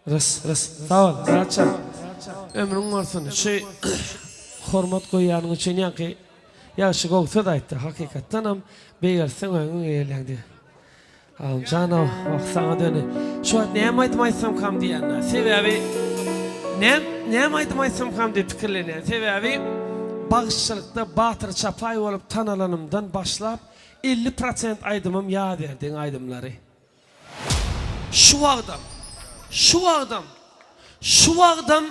Rys rys. Sag bol Myratjan. Ömrüň bolsun. Şu hormat goýýanyň üçin ýaňky ýagşy gowy söz aýtdy. Hakykatdanam beýgeltseň öňüňe gelýäň diýip. Agamjanow wah saňa döni. Şu wagt näme aýdym aýtsamkam diýýän-dä. Sebäbi näm näme aýdym aýtsamkam diýip pikirlenýän. Sebäbi bagşyçylykda Batyr Çapaý bolup tanalanymdan başlap 50 prosent aýdymym Ýazberdiň aýdymlary. Şu wagtam, şu wagtam, şu wagtam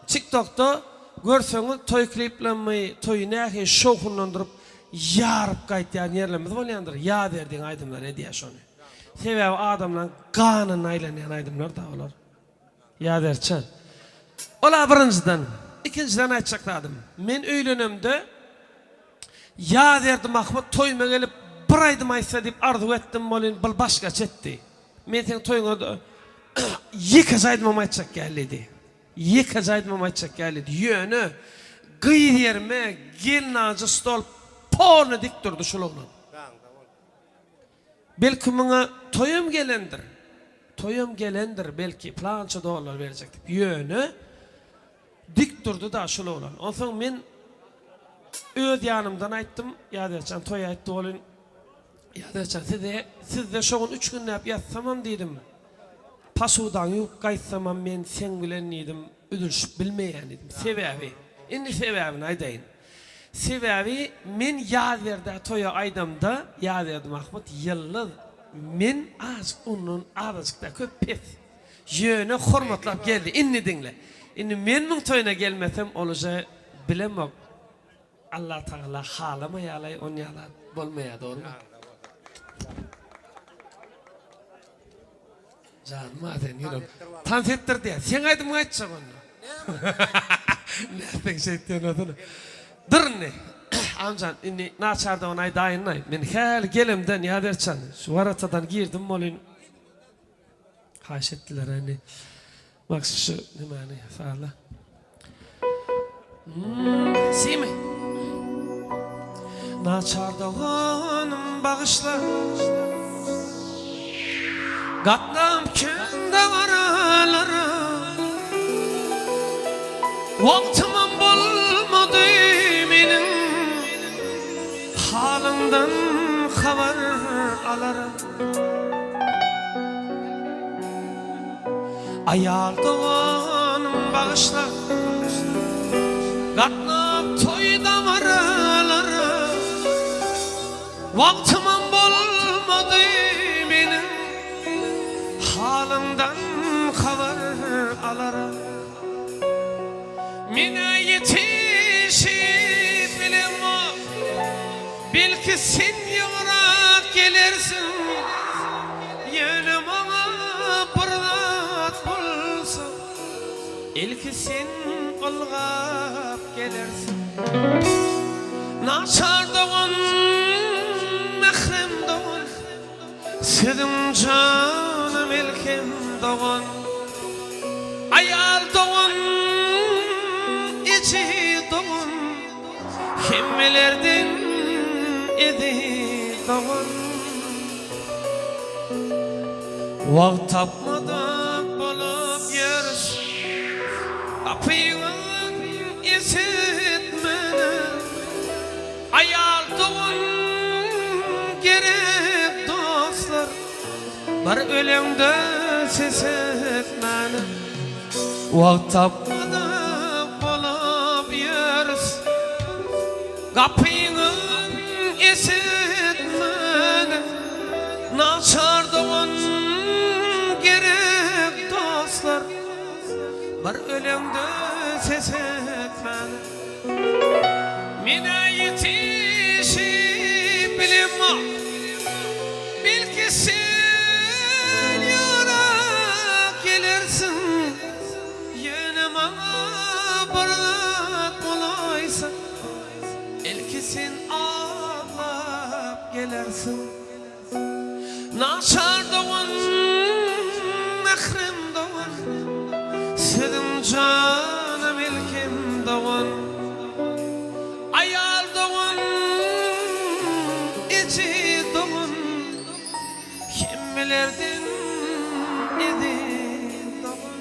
TikTokda görseňiz toý kliplerimi, toýy nähili şowhunlandyryp ýaryp gaýtýan ýerlerimiz bolýandyr, Ýazberdiň aýdymlary edýär şony. Sebäbi adamlaryň ganynda aýlanýan aýdymlar-da olar. Ýazbertjan. Ol-a birinjiden. Ikinjiden aýtjak zadym, men öýlenemde Ýazberdi Mahmyt toýuma gelip bir aýdym aýtsa diýip arzuw etdim welin bul başgaça etdi. Men seň toýuňa ýekeje aýdymam aýtjak däl diýdi. Ýekeje aýdymam aýtjak däl diýdi. Ýöne gyz ýerime gelnajy stol polny dik durdy şul oglan. Belki muňa toýam gelendir. Toýam gelendir belki plança dollar berjek diýip. Ýöne dik durdy-da şul oglan. Onsoň men öz ýanymdan aýtdym, Ýazberkjan toý aýtdy welin, Ýazberkjan size sizde şo gün üç günläp ýatsamam diýdim. Pasudaňy ýuwup gaýtsamam men seň bilen diýdim, üzülişip bilmeýän diýdim. Sebäbi, indi sebäbini aýdaýyn. Sebäbi men Ýazberdä toýa aýdamda, Ýazberdi Mahmyt Ýyldyz, men azajyk ondan azajyk-da köp pes. Ýöne hormatlap geldi. Indi diňle. Indi men muň toýuna gelmesem ol uje bilemok. Allatagala halamaýalaý onýala bolmaýa dogrymy? Janym a sen ýürek. Tans etdir diýýär. Seň aýdymyňy aýtjak onda. Nätseň şeýtýän bolsana. Dur indi. Agamjan indi naçardygyny aýdaýynlaý. Men häli gelemden Ýazberkjan şu waratadan girdim welin haýyş etdiler indi. Maksy şu nimäni sazla. Simi. Naçar doganym bagyşla. Gatnam kän dabaralara. Wagtymam bolmady meniň halyňdan habar alara. Aýal doganym bagyşla Gatnap toý dabaralara Wagtymam bolmady meniň Halyňdan habar alara Men-ä ýetişip bilemok Belki sen ýygrak gelersiň Ýöne maňa bir zat bolsa Ilki sen ylgap gelersiň Naçar dogan, mährem dogan Sözüň jana melhem dogan Aýal dogan, eje dogan Hemmelerden eziz dogan. Wagt tapmadyk bolup ýörüs. Gapyňy eşitmene. Aýal dogan gerek dostlar. Bir öleňde ses etmäne. Wagt tapmadyk bolup ýörüs. Gapyňy eşitmäne. Naçar dogan gerek dostlar. Bir öleňde ses etmäne. Men-ä ýetişip bilemok. Belki sen ýarak gelersiň, Ýöne maňa bir zat bolaýsa, Ilki sen aglap gelersiň. Naçar dogan, mährem dogan, Sözüň jana melhem dogan. Aýal dogan, eje dogan, Hemmelerden eziz dogan.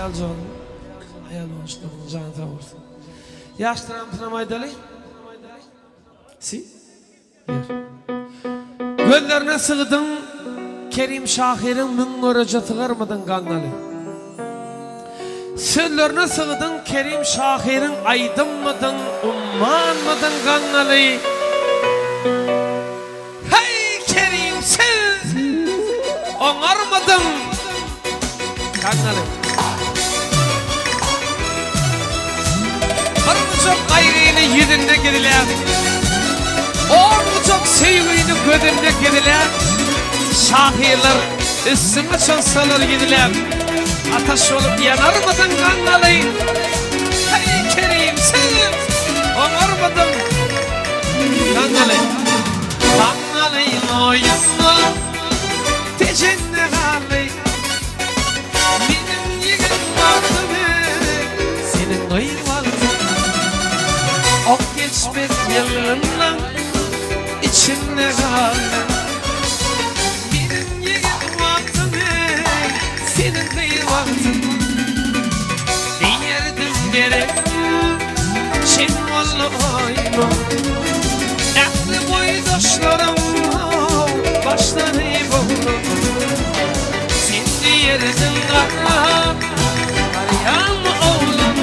Aýaljan, aýal goňşularynyň jany sag bolsun. Ýaşlaramsyzam aýdaly. Si. Ýer. Gözlerine sygdyň Kerim şahyryň müň göreje sygarmydyň gaňňaly. Sözlerine sygdyň Kerim şahyryň aýdymmydyň, ummanmydyň gaňňaly. Heý, Kerim siz oňarmydyň gaňňaly. Bir gujak gaýgyny ýüzünde gizläp, On gujak söýgini gözünde gizläp, Şahyrlar üstüňe çozsalar ýüzläp, Ataş bolup ýanarmydyň gaňňaly? Heý, Kerim siz oňarmydyň gaňňaly? Gaňňaly oýunma, Tejende galdy. Meniň ýigit wagtym ey, seniň gyz wagtyň. Ok geçmez ýylgynlaň içinde galdy. Meniň ýigit wagtym ey, seniň gyz wagtyň. Diýerdim gerek, çen boldy oýma. Ähli boýdaşlarym başlary boglan. Sen diýerdiň garap barýan oglan.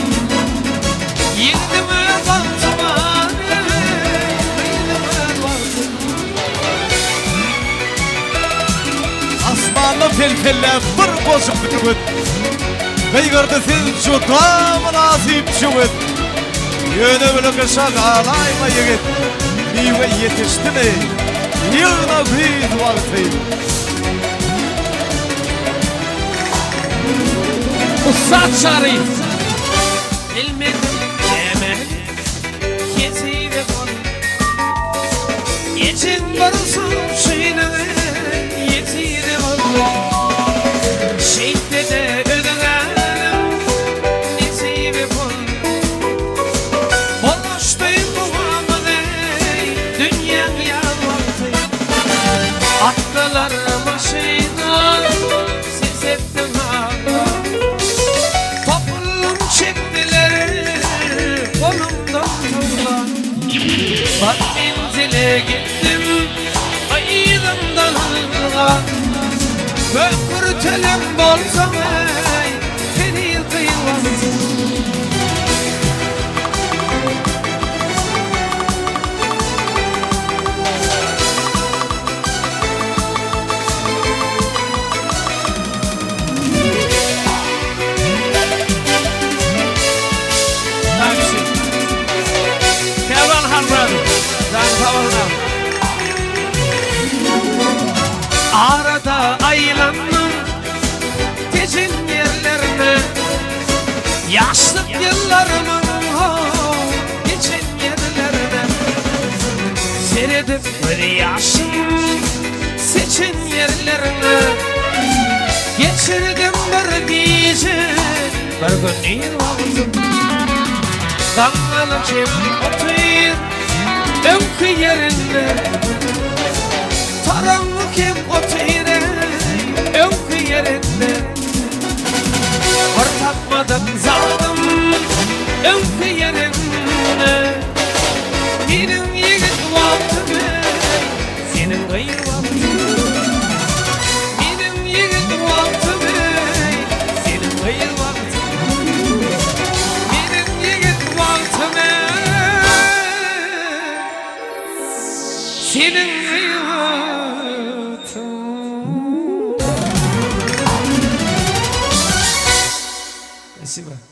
Ýigdim öz bagtyma, gyzym öz bagtyma. Asmanda pelpelläp bir goşuk bürgüt, Gygyrdy siz juda mynasyp jübüt. Ýöne bile gyşa galaýma ýigit, Miwe ýetişdimi, ýygna güýz wagty. Ussat Çary. Bilmedim näme hesibe bol. Ejeň bir suwçyny ýesiri boldy. Şeýtse-de özüňem nesibe bol. Bulaşdy bugamyz eý dünýäň ýaz wagty. Atdylar maşyna ses etdiň hala. Topullum çekdiler golumdan towla. Bar menzile gitdim yzymdan ylga. Köpürtelem bolsaň eý heniz gyz wagtyň. Käbirani Halmyradow. Janyň sag bolsun aga. Arada aýlandym Tejen ýerlerine Ýaşlyk ýyllarymyň how geçen ýerlerine Seredip göz ýaşym seçen ýerlerine Geçirdim bir gije bir gündiz wagtym Daňňalyp hem otyr öňki ýerinde Taraňňy hem otyr eý öňki ýerinde Bir tapmadyk zadym öňki ýerinde Meniň ýigit wagtym eý seniň gyz wagtyň Meniň ýigit wagtym eý seniň gyz wagtyň Meniň ýigit wagtym eý seniň gyz wagtyň. Spasibo.